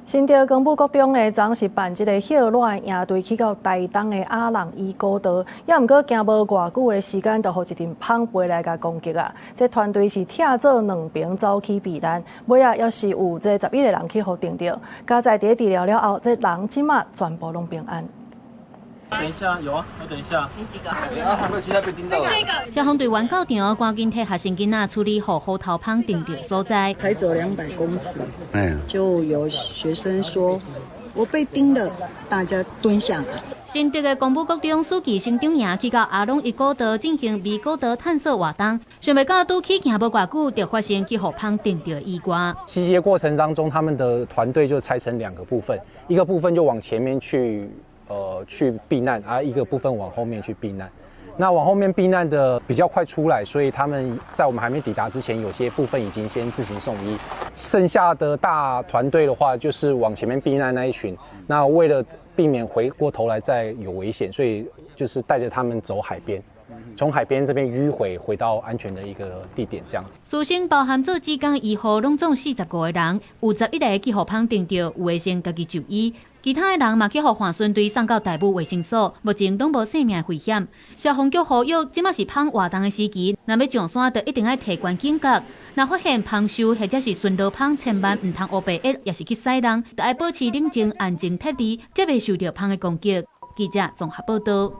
新竹光武國中呢，昨是辦這个歇熱營隊去到台東的阿朗壹古道，也毋過行無偌久的時間，就予一陣蜂飛來共攻擊啊！這團隊是拆做兩爿走去避難，尾仔猶是有這11個人去予叮著，佳哉佇咧治療了後，這人這馬全部攏平安。等一下，有啊，要等一下。你幾個？啊，還沒有其他被叮到的。消防隊員到場，趕緊替學生囡仔處理予虎頭蜂叮著所在。才走200公尺，就有學生說：“我被叮了。”大家蹲下來。新竹的光武國中暑期成長營去到阿朗壹古道進行微古道探索活動，想袂到拄起行無偌久，就發生去予蜂叮著意外。襲擊過程當中，他們的團隊就拆成兩個部分，一個部分就往前面去避難，啊，一個部分往後面去避難。那往後面避難的比較快出來，所以他們在我們還沒抵達之前，有些部分已經先自行送醫。剩下的大團隊的話，就是往前面避難那一群。那為了避免回過頭來再有危險，所以就是帶着他們走海邊，從海邊這邊迂回回到安全的一個地點，這樣子。師生包含做志工醫護，攏總45個人，有11個去予蜂叮著，有的先家己就醫。其他的人嘛去予換巡隊送到大武衛生所，目前攏無性命危險。消防局呼籲，這馬是蜂活動的時期，若欲上山，就一定愛提懸警覺。若發現蜂獸或者是巡邏蜂，千萬毋通烏白壓，抑是去駛人，著愛保持冷靜、安靜、撤離，才袂受著蜂的攻擊。記者綜合報道。